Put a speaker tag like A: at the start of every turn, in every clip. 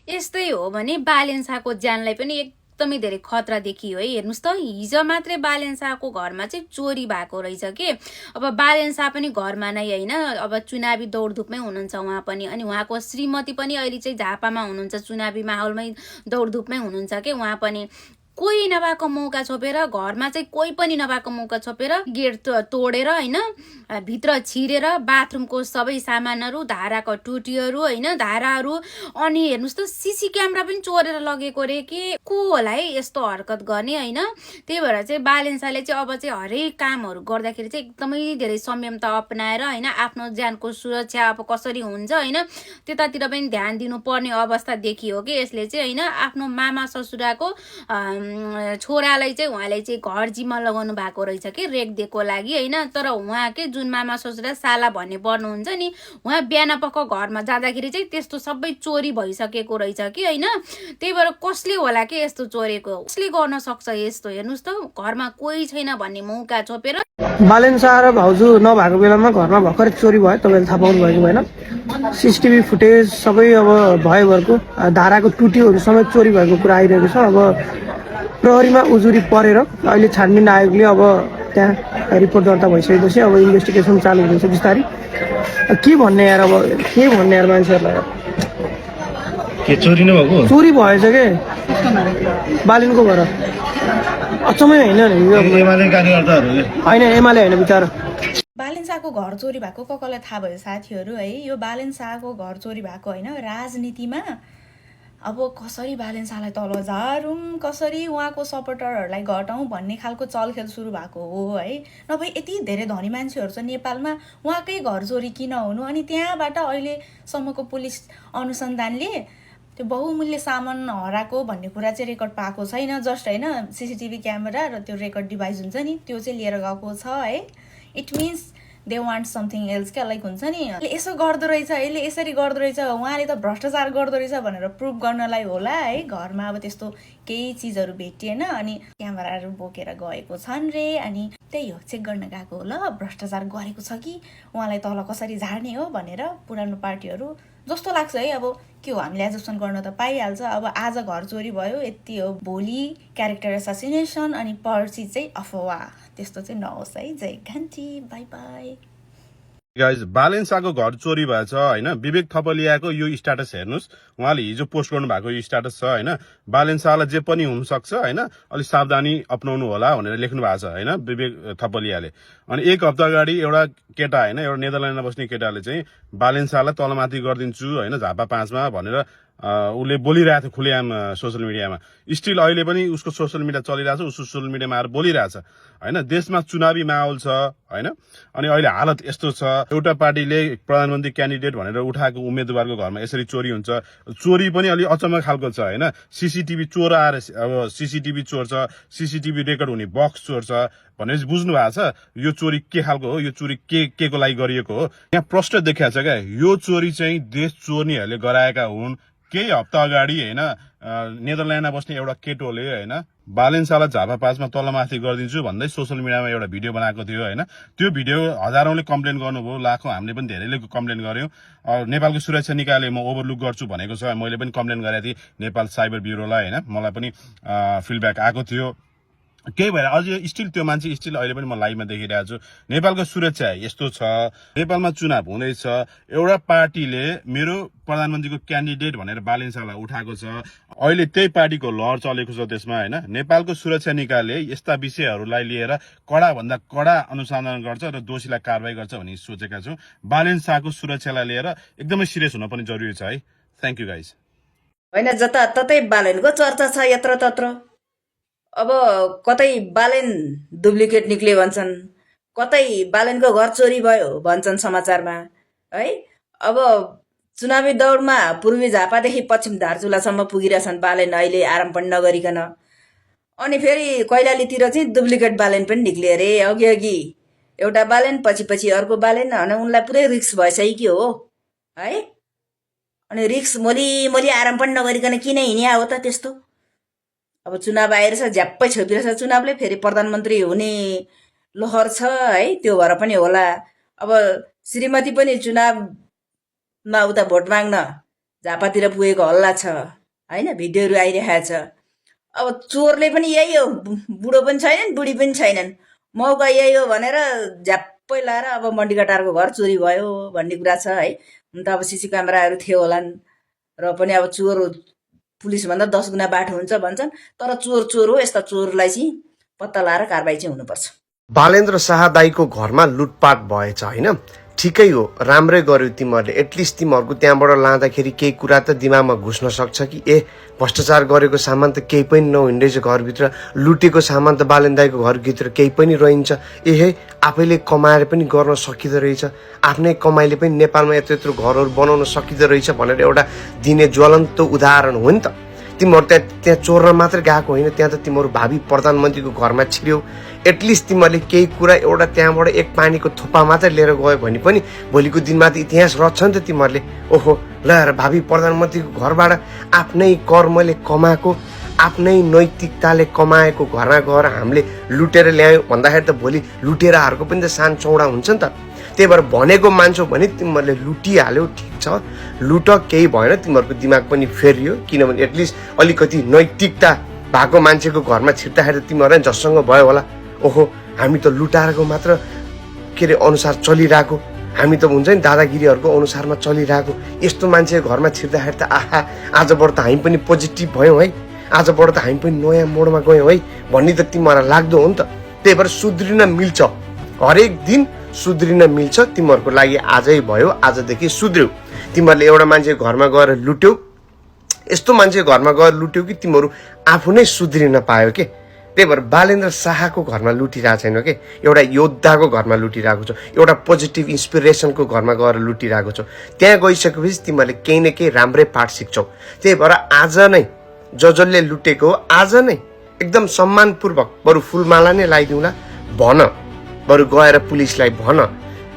A: यस्तै हो भने बालेन शाहको ज्यानलाई पनि एकदमै धेरै खतरा देखियो है। हेर्नुहोस् त, हिजो मात्रै बालेन शाहको घरमा चाहिँ चोरी भएको रहेछ कि। अब बालेन शाह पनि घरमा नै होइन, अब चुनावी दौडधुपमै हुनुहुन्छ उहाँ पनि। अनि उहाँको श्रीमती पनि अहिले चाहिँ झापामा हुनुहुन्छ, चुनावी माहौलमै दौडधुपमै हुनुहुन्छ कि उहाँ पनि। कोही नभएको मौका छोपेर, घरमा चाहिँ कोही पनि नभएको मौका छोपेर गेट तोडेर होइन, भित्र छिरेर बाथरुमको सबै सामानहरू, धाराको टुटीहरू होइन, धाराहरू, अनि हेर्नुहोस् त सिसी क्यामेरा पनि चोरेर लगेको रे कि को होला है यस्तो हरकत गर्ने होइन। त्यही भएर चाहिँ बालेन शाहले चाहिँ अब चाहिँ हरेक कामहरू गर्दाखेरि चाहिँ एकदमै धेरै संयमता अपनाएर होइन, आफ्नो ज्यानको सुरक्षा अब कसरी हुन्छ होइन, त्यतातिर पनि ध्यान दिनुपर्ने अवस्था देखियो कि यसले चाहिँ होइन। आफ्नो मामा ससुराको छोरालाई चाहिँ उहाँले चाहिँ घर जिम्मा लगाउनु भएको रहेछ कि रेखदेखको लागि होइन। तर उहाँ के जुन मामा ससुरा साला भन्ने पर्नुहुन्छ नि, उहाँ बिहान पख घरमा जाँदाखेरि चाहिँ त्यस्तो सबै चोरी भइसकेको रहेछ कि होइन। त्यही भएर कसले होला कि यस्तो चोरेको, कसले गर्न सक्छ यस्तो। हेर्नुहोस् त, घरमा कोही छैन भन्ने मौका छोपेर
B: बालेन शाह र भाउजू नभएको बेलामा घरमा भर्खरै चोरी भयो, तपाईँले थाहा पाउनु भएको भएन। सिसिटिभी फुटेज सबै अब भयभरको धाराको टुटीहरू समेत चोरी भएको कुरा आइरहेको छ। अब प्रहरीमा उजुरी परेर अहिले छानबिन आयोगले अब त्यहाँ रिपोर्ट दर्ता भइसकेपछि अब इन्भेस्टिगेसन चालु हुँदैछ बिस्तारै। के भन्ने यार, अब के भन्ने यार मान्छेहरूलाई।
C: के चोरी नै भएको?
B: चोरी भएछ के बालेनको घर, अचम्मै होइन
C: एमाले कार्यकर्ताहरू
B: होइन, एमाले होइन बिचरा।
D: बालेन शाहको घर चोरी भएको कसलाई थाहा भयो साथीहरू है? यो बालेन शाहको घर चोरी भएको होइन, राजनीतिमा अब कसरी बालेन शाहलाई तल झारौँ, कसरी उहाँको सपोर्टरहरूलाई घटाउँ भन्ने खालको चलखेल सुरु भएको हो है। नभए यति धेरै धनी मान्छेहरू छ नेपालमा, उहाँकै घर चोरी किन हुनु? अनि त्यहाँबाट अहिलेसम्मको पुलिस अनुसन्धानले त्यो बहुमूल्य सामान हराएको भन्ने कुरा चाहिँ रेकर्ड पाएको छैन। जस्ट होइन, सिसिटिभी क्यामेरा र त्यो रेकर्ड डिभाइस हुन्छ नि, त्यो चाहिँ लिएर गएको छ है। It means they want something else क्या, लाइक हुन्छ नि यसो गर्दो रहेछ, यसले यसरी गर्दो रहेछ, उहाँले त भ्रष्टाचार गर्दो रहेछ भनेर प्रुभ गर्नलाई होला है। घरमा अब त्यस्तो केही चिजहरू भेटिएन अनि क्यामेराहरू बोकेर गएको छन् रे। अनि त्यही हो, चेक गर्न गएको हो, ल भ्रष्टाचार गरेको छ कि उहाँलाई तल कसरी झार्ने हो भनेर पुरानो पार्टीहरू जस्तो लाग्छ है। अब के हो, हामीले एजप्सन गर्न त पाइहाल्छ। अब आज घर चोरी भयो यति हो, भोलि क्यारेक्टर एसासिनेसन, अनि पर्सि चाहिँ अफवाह, त्यस्तो चाहिँ नहोस् है। जय घन्टी, बाई बाई।
E: गाइज, बालेन शाहको घर चोरी भएछ होइन। विवेक थपलियाको यो स्ट्याटस हेर्नुहोस्, उहाँले हिजो पोस्ट गर्नु भएको यो स्ट्याटस छ होइन। बालेन शाहलाई जे पनि हुनसक्छ होइन, अलिक सावधानी अपनाउनु होला भनेर लेख्नु भएको छ होइन विवेक थपलियाले। अनि एक हप्ता अगाडि एउटा केटा होइन, एउटा नेदरल्यान्डमा बस्ने केटाले चाहिँ बालेन शाहलाई तलमाथि गरिदिन्छु होइन झापा 5 मा भनेर उसले बोलिरहेको थियो खुलेआम सोसियल मिडियामा। स्टिल अहिले पनि उसको सोसियल मिडिया चलिरहेछ, उसको सोसियल मिडियामा आएर बोलिरहेछ होइन। देशमा चुनावी माहौल छ होइन। अनि अहिले हालत यस्तो छ, एउटा पार्टीले प्रधानमन्त्री क्यान्डिडेट भनेर उठाएको उम्मेदवारको घरमा यसरी चोरी हुन्छ। चोरी पनि अलि अचम्म खालको छ होइन। सिसिटिभी चोर आएर अब सिसिटिभी चोर छ, सिसिटिभी रेकर्ड हुने बक्स चोर छ भनेपछि बुझ्नु भएको छ यो चोरी के खालको हो, यो चोरी के को लागि गरिएको हो। यहाँ प्रष्ट देखिएको छ क्या, यो चोरी चाहिँ देश चोर्नेहरूले गराएका हुन्। केही हप्ता अगाडि होइन नेदरल्यान्डमा बस्ने एउटा केटोले होइन बालेन शाहलाई झापा 5 मा तलमाथि गरिदिन्छु भन्दै सोसियल मिडियामा एउटा भिडियो बनाएको थियो होइन। त्यो भिडियो हजारौंले कम्प्लेन गर्नुभयो, लाखौं, हामीले पनि धेरैले कम्प्लेन गर्यौं। नेपालको सुरक्षा निकायले म ओभरलुक गर्छु भनेको छ, मैले पनि कम्प्लेन गरेको थिएँ नेपाल साइबर ब्युरोलाई होइन। मलाई पनि फिडब्याक आएको थियो। केही भएर अझै स्टिल त्यो मान्छे स्टिल अहिले पनि म लाइभमा देखिरहेको छु। नेपालको सुरक्षा यस्तो छ, नेपालमा चुनाव हुँदैछ, एउटा पार्टीले मेरो प्रधानमन्त्रीको क्यान्डिडेट भनेर बालेन शाहलाई उठाएको छ। अहिले त्यही पार्टीको लहर चलेको छ देशमा होइन। नेपालको सुरक्षा निकायले यस्ता विषयहरूलाई लिएर कडा भन्दा कडा अनुसन्धान गर्छ र दोषीलाई कारवाही गर्छ भनी सोचेका छौँ। बालेन शाहको सुरक्षालाई लिएर एकदमै सिरियस हुन पनि जरुरी छ है। Thank you guys.
F: होइन, जताततै बालेनको चर्चा छ यत्र तत्र। अब कतै बालेन डुप्लिकेट निक्ले भन्छन्, कतै बालेनको घर चोरी भयो भन्छन् समाचारमा है। अब चुनावी दौडमा पूर्वी झापादेखि पश्चिम धारचुलासम्म पुगिरहेछन् बालेन अहिले आराम पनि नगरिकन। अनि फेरि कैलालीतिर चाहिँ डुप्लिकेट बालेन पनि निक्ले अरे। अघि अघि एउटा बालेन, पछि पछि अर्को बालेन, अनि उनलाई पुरै रिक्स भइसक्यो कि हो है। अनि रिक्स मोली आराम पनि नगरिकन किन हिँड्या हो त त्यस्तो? अब चुनाव आइरहेछ, झ्याप्पै छोपिरहेछ चुनावले, फेरि प्रधानमन्त्री हुने लहर छ है, त्यो भएर पनि होला। अब श्रीमती पनि चुनावमा उता भोट माग्न झापातिर पुगेको हल्ला छ होइन, भिडियोहरू आइरहेको छ। अब चोरले पनि यही हो, बुढो पनि छैनन् बुढी पनि छैनन्, मौका यही हो भनेर झ्याप्पै लाएर अब मण्डी कटारको घर चोरी भयो भन्ने कुरा छ है। हुन त अब सिसी क्यामेराहरू थियो होलान् र पनि अब चोर पुलिसभन्दा 10 गुणा बाठो हुन्छ भन्छन्, तर चोर हो। यस्ता चोरलाई चाहिँ पत्ता लाएर कारबाही चाहिँ हुनुपर्छ।
G: बालेन्द्र शाह दाईको घरमा लुटपाट भएछ होइन, ठिकै हो, राम्रै गर्यो तिमीहरूले। एटलिस्ट तिमीहरूको त्यहाँबाट लाँदाखेरि केही कुरा त दिमागमा घुस्न सक्छ कि भ्रष्टाचार गरेको सामान त केही पनि नहुँदैछ घरभित्र, लुटेको सामान त बालेन्द्र दाईको घरभित्र केही पनि रहन्छ। आफैले कमाएर पनि गर्न सकिँदो रहेछ, आफ्नै कमाइले पनि नेपालमा यत्रो यत्रो घरहरू बनाउन सकिँदो रहेछ भनेर एउटा दिने ज्वलन्त उदाहरण हो नि त। तिमीहरू त्यहाँ चोर्न मात्र गएको होइन, त्यहाँ त तिमीहरू भावी प्रधानमन्त्रीको घरमा छिर्यौ। एटलिस्ट तिमीहरूले केही कुरा एउटा त्यहाँबाट एक पानीको थोपा मात्रै लिएर गयो भने पनि भोलिको दिनमा त इतिहास रच्छ नि त तिमीहरूले। ओहो ल भावी प्रधानमन्त्रीको घरबाट आफ्नै कर्मले कमाएको, आफ्नै नैतिकताले कमाएको घरमा गएर हामीले लुटेर ल्यायौँ भन्दाखेरि त भोलि लुटेराहरूको पनि त सान चौडा हुन्छ नि त। त्यही भएर भनेको मान्छौ भने तिमीहरूले लुटिहाल्यौ, ठिक छ, लुट, केही भएन, तिमीहरूको दिमाग पनि फेरियो। किनभने एटलिस्ट अलिकति नैतिकता भएको मान्छेको घरमा छिर्दाखेरि त तिमीहरू जससँग भयो होला, ओहो हामी त लुटाएको मात्र के अरे अनुसार चलिरहेको, हामी त हुन्छ नि दादागिरीहरूको अनुसारमा चलिरहेको, यस्तो मान्छेको घरमा छिर्दाखेरि त आहा आजबाट त हामी पनि पोजिटिभ भयौँ है, आजबाट त हामी पनि नयाँ मोडमा गयौँ है भन्ने त तिमीहरूलाई लाग्दो हो नि त। त्यही भएर सुध्रिन मिल्छ, हरेक दिन सुध्रिन मिल्छ। तिमीहरूको लागि आजै भयो, आजदेखि सुध्रियौ। तिमीहरूले एउटा मान्छेको घरमा गएर लुट्यौ, यस्तो मान्छेको घरमा गएर लुट्यौ कि तिमीहरू आफू नै सुध्रिन पायो के। त्यही भएर बालेन्द्र शाहको घरमा लुटिरहेको छैन के, एउटा योद्धाको घरमा लुटिरहेको छ, एउटा पोजिटिभ इन्सपिरेसनको घरमा गएर लुटिरहेको छ। त्यहाँ गइसकेपछि तिमीहरूले केही न केही राम्रै पाठ सिक्छौ। त्यही भएर आज नै जसले लुटेको आज नै एकदम सम्मानपूर्वक बरु फुलमाला नै लगाइदिउँला भन, बरु गएर पुलिसलाई भन,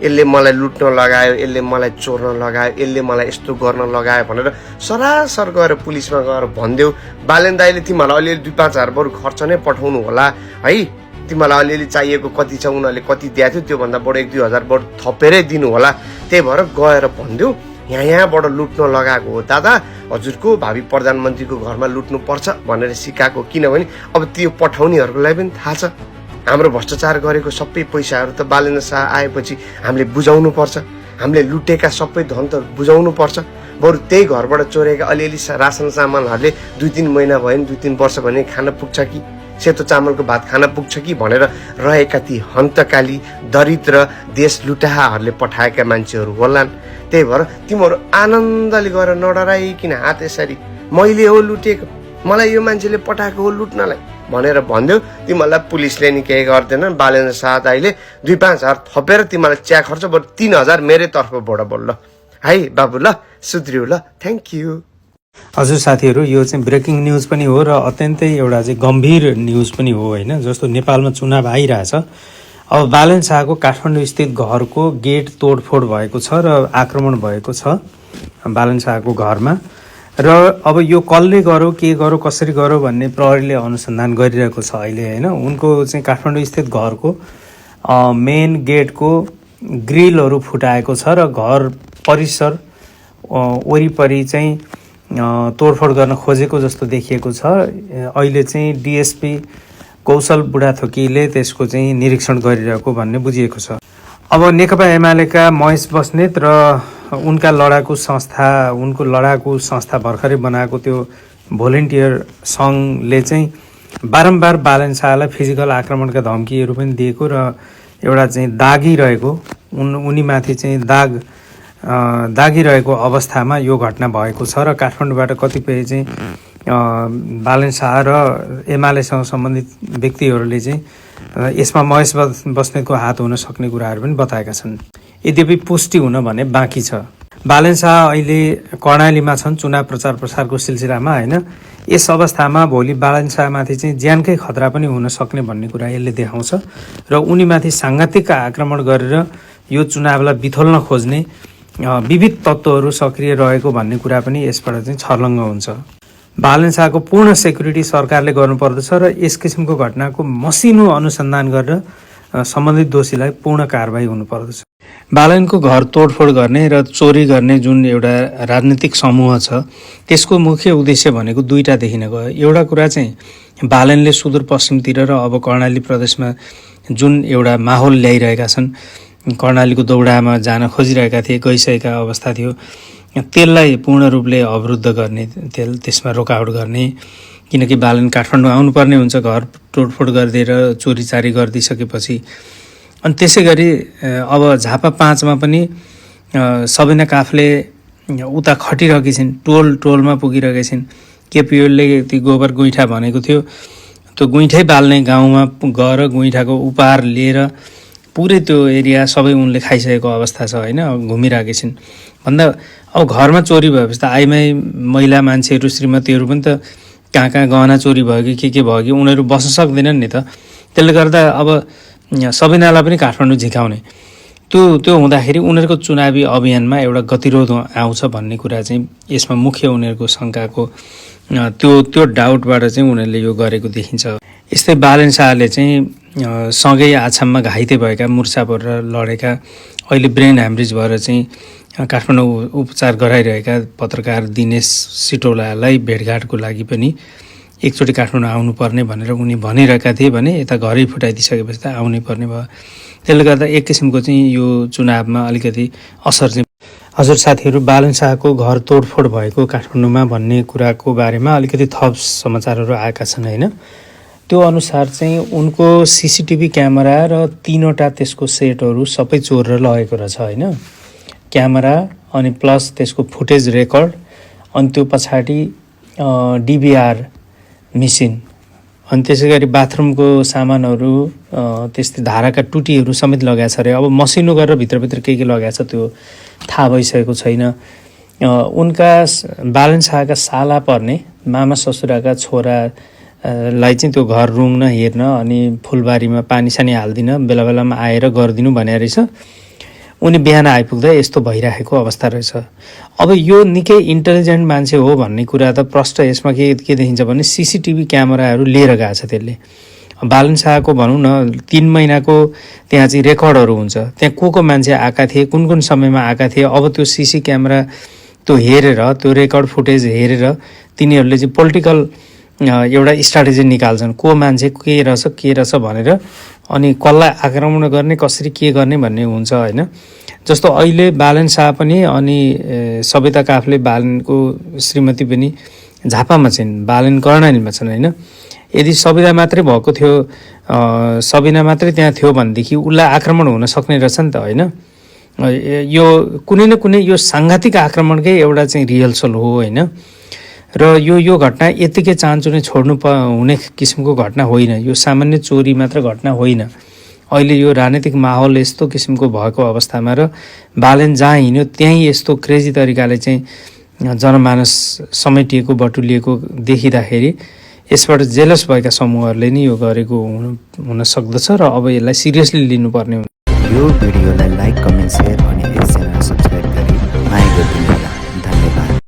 G: यसले मलाई लुट्न लगायो, यसले मलाई चोर्न लगायो, यसले मलाई यस्तो गर्न लगायो भनेर सरासर गएर पुलिसमा गएर भनिदेऊ। बालेन्द्र दाइले तिमीहरूलाई अलिअलि 2-5 हजार बरु खर्च नै पठाउनु होला है, तिमीलाई अलिअलि चाहिएको कति छ उनीहरूले कति दिएको थियो त्योभन्दा बरु 1-2 हजार बरु थपेरै दिनु होला। त्यही भएर गएर भनिदेऊ यहाँबाट लुट्न लगाएको हो दादा, हजुरको भावी प्रधानमन्त्रीको घरमा लुट्नु पर्छ भनेर सिकाएको। किनभने अब त्यो पठाउनेहरूलाई पनि थाहा छ हाम्रो भ्रष्टाचार गरेको सबै पैसाहरू त बालेन्द्र शाह आएपछि हामीले बुझाउनु पर्छ, हामीले लुटेका सबै धन त बुझाउनु पर्छ। बरु त्यही घरबाट चोरेका अलिअलि रासन सामानहरूले 2-3 महिना भयो नि 2-3 वर्ष भने खान पुग्छ कि, सेतो चामलको भात खान पुग्छ कि भनेर रहेका ती हन्तकाली दरिद्र देश लुटाहाहरूले पठाएका मान्छेहरू होलान्। त्यही भएर तिमीहरू आनन्दले गएर नडराइकन हात यसरी मैले हो लुटेको, मलाई यो मान्छेले पठाएको हो लुट्नलाई भनेर भनिदेऊ। तिमीहरूलाई पुलिसले नि केही गर्दैन, बालेन्द्र शाह दाइले 2-5 हजार थपेर तिमीलाई चिया खर्च बरु 3 हजार मेरै तर्फबाट बोल्ल है बाबु, ल सुध्रियो, ल थ्याङ्क यू।
H: हजुर साथीहरू, यो चाहिँ ब्रेकिङ न्युज पनि हो र अत्यन्तै एउटा चाहिँ गम्भीर न्युज पनि हो होइन। जस्तो नेपालमा चुनाव आइरहेछ, अब बालेन्द्र शाहको काठमाडौँ स्थित घरको गेट तोडफोड भएको छ र आक्रमण भएको छ बालेन्द्र शाहको घरमा। र अब यो कसले गर्यो, के गर्यो, कसरी गर्यो भन्ने प्रहरीले अनुसन्धान गरिरहेको छ अहिले होइन। उनको चाहिँ काठमाडौँ स्थित घरको मेन गेटको ग्रिलहरू फुटाएको छ र घर परिसर वरिपरि चाहिँ तोडफोड गर्न खोजेको जस्तो देखिएको छ। अहिले चाहिँ डिएसपी कौशल बुढाथोकीले त्यसको चाहिँ निरीक्षण गरिरहेको भन्ने बुझिएको छ। अब नेकपा एमालेका महेश बस्नेत र उनका लडाकु संस्था भर्खरै बनाएको त्यो भोलिन्टियर सङ्घले चाहिँ बारम्बार बालेन्द्र शाहलाई फिजिकल आक्रमणका धम्कीहरू पनि दिएको र एउटा चाहिँ दागिरहेको उनीमाथि चाहिँ दागिरहेको अवस्थामा यो घटना भएको छ र काठमाडौँबाट कतिपय चाहिँ बालेन्द्र शाह र एमालेसँग सम्बन्धित व्यक्तिहरूले चाहिँ यसमा महेश बस्नेतको हात हुन सक्ने कुराहरू पनि बताएका छन्। यद्यपि पुष्टि हुन भने बाँकी छ। बालेन्द्र शाह अहिले कर्णालीमा छन् चुनाव प्रचार प्रसारको सिलसिलामा होइन। यस अवस्थामा भोलि बालेन्द्र शाहमाथि चाहिँ ज्यानकै खतरा पनि हुन सक्ने भन्ने कुरा यसले देखाउँछ र उनीमाथि साङ्घातिक आक्रमण गरेर यो चुनावलाई बिथोल्न खोज्ने विविध तत्त्वहरू सक्रिय रहेको भन्ने कुरा पनि यसबाट चाहिँ छर्लङ्ग हुन्छ। बालेन्द्र शाहको पूर्ण सेक्युरिटी सरकारले गर्नुपर्दछ र यस किसिमको घटनाको मसिनो अनुसन्धान गरेर सम्बन्धित दोषीलाई पूर्ण कारबाही हुनुपर्दछ। बालनको घर तोडफोड गर्ने र चोरी गर्ने जुन एउटा राजनीतिक समूह छ त्यसको मुख्य उद्देश्य भनेको दुईटा देखिन गयो। एउटा कुरा चाहिँ बालनले सुदूरपश्चिमतिर र अब कर्णाली प्रदेशमा जुन एउटा माहौल ल्याइरहेका छन्, कर्णालीको दौडामा जान खोजिरहेका थिए, गइसकेका अवस्था थियो, त्यसलाई पूर्ण रूपले अवरुद्ध गर्ने, त्यसमा रोकावट गर्ने। किनकि बालन काठमाडौँ आउनुपर्ने हुन्छ घर तोडफोड गरिदिएर चोरीचारी गरिदिइसकेपछि। अनि त्यसै गरी अब झापा 5 मा पनि सबिना काफले उता खटिरहेकी छिन्, टोलमा पुगिरहेकी छिन्। केपिओलले ती गोबर गुइठा भनेको थियो, त्यो गुइठै बाल्ने गाउँमा गएर गुइठाको उपहार लिएर पुरै त्यो एरिया सबै उनले खाइसकेको अवस्था छ होइन, घुमिरहेकी छिन्। भन्दा अब घरमा चोरी भएपछि त आइमाई महिला मान्छेहरू, श्रीमतीहरू पनि त कहाँ गहना चोरी भयो कि के भयो कि उनीहरू बस्न सक्दैनन् नि त। त्यसले गर्दा अब सबिनालाई पनि काठमाडौँ झिकाउने त्यो हुँदाखेरि उनीहरूको चुनावी अभियानमा एउटा गतिरोध आउँछ भन्ने कुरा चाहिँ यसमा मुख्य उनीहरूको शङ्काको त्यो डाउटबाट चाहिँ उनीहरूले यो गरेको देखिन्छ। यस्तै बालन शाहले चाहिँ सँगै आछाममा घाइते भएका, मुर्छा परेर लडेका, अहिले ब्रेन ह्यामरेज भएर चाहिँ काठमाडौँ उपचार गराइरहेका पत्रकार दिनेश सिटौलालाई भेटघाटको लागि पनि एकचोटि काठमाडौँ आउनुपर्ने भनेर उनी भनिरहेका थिए भने यता घरै फुटाइदिइसकेपछि त आउनै पर्ने भयो। त्यसले गर्दा एक किसिमको चाहिँ यो चुनावमा अलिकति असर चाहिँ। हजुर साथीहरू, बालन शाहको घर तोडफोड भएको काठमाडौँमा भन्ने कुराको बारेमा अलिकति थप समाचारहरू आएका छन् होइन। त्यो अनुसार चाहिँ उनको सिसिटिभी क्यामेरा र 3वटा त्यसको सेटहरू सबै चोरेर लगेको रहेछ होइन। क्यामेरा अनि प्लस त्यसको फुटेज रेकर्ड, अनि त्यो पछाडि डिबिआर मिसिन, अनि त्यसै गरी बाथरुमको सामानहरू, त्यस्तै धाराका टुटीहरू समेत लगाएको छ अरे। अब मसिनो गरेर भित्रभित्र के लगाएको छ त्यो थाहा भइसकेको छैन। उनका बालन शाहका साला पर्ने मामा ससुराका छोरालाई चाहिँ त्यो घर रुङ्न हेर्न अनि फुलबारीमा पानीसानी हालिदिन बेला बेलामा आएर गरिदिनु भने रहेछ। उनी बिहान आइपुग्दा यस्तो भइरहेको अवस्था रहेछ। अब यो निकै इन्टेलिजेन्ट मान्छे हो भन्ने कुरा त प्रष्ट यसमा के देखिन्छ भने सिसिटिभी क्यामेराहरू लिएर गएको छ त्यसले। बालन शाहको भनौँ न 3 महिनाको त्यहाँ चाहिँ रेकर्डहरू हुन्छ, त्यहाँ को मान्छे आएका थिए, कुन समयमा आएका थिए। अब त्यो सिसी क्यामेरा त्यो हेरेर, त्यो रेकर्ड फुटेज हेरेर तिनीहरूले चाहिँ पोलिटिकल एउटा स्ट्राटेजी निकाल्छन्, को मान्छे के रहेछ भनेर, अनि कसलाई आक्रमण गर्ने, कसरी के गर्ने भन्ने हुन्छ होइन। जस्तो अहिले बालन शाह पनि अनि सबिता काफले, बालनको श्रीमती पनि झापामा छिन्, बालन कर्णालीमा छन् होइन। यदि सबिता मात्रै भएको थियो, सबिना मात्रै त्यहाँ थियो भनेदेखि उसलाई आक्रमण हुन सक्ने रहेछ नि त होइन। यो कुनै न कुनै यो साङ्घातिक आक्रमणकै एउटा चाहिँ रिहर्सल हो होइन। र यो घटना यतिकै चान्चो नै छोड्नु हुने किसिमको घटना होइन, यो सामान्य चोरी मात्र घटना होइन। अहिले यो राजनीतिक माहौल यस्तो किसिमको भएको अवस्थामा र बालन जहाँ हिँड्यो त्यहीँ यस्तो क्रेजी तरिकाले चाहिँ जनमानस समेटिएको बटुलिएको देखिँदाखेरि यसबाट जेलस भएका समूहहरूले नि यो गरेको हुन सक्दछ र अब यसलाई सिरियसली लिनुपर्ने हुन्छ।
I: यो भिडियोलाई लाइक, कमेन्ट, सेयर अनि यस च्यानल सब्स्क्राइब गरी माया गरिदिनु।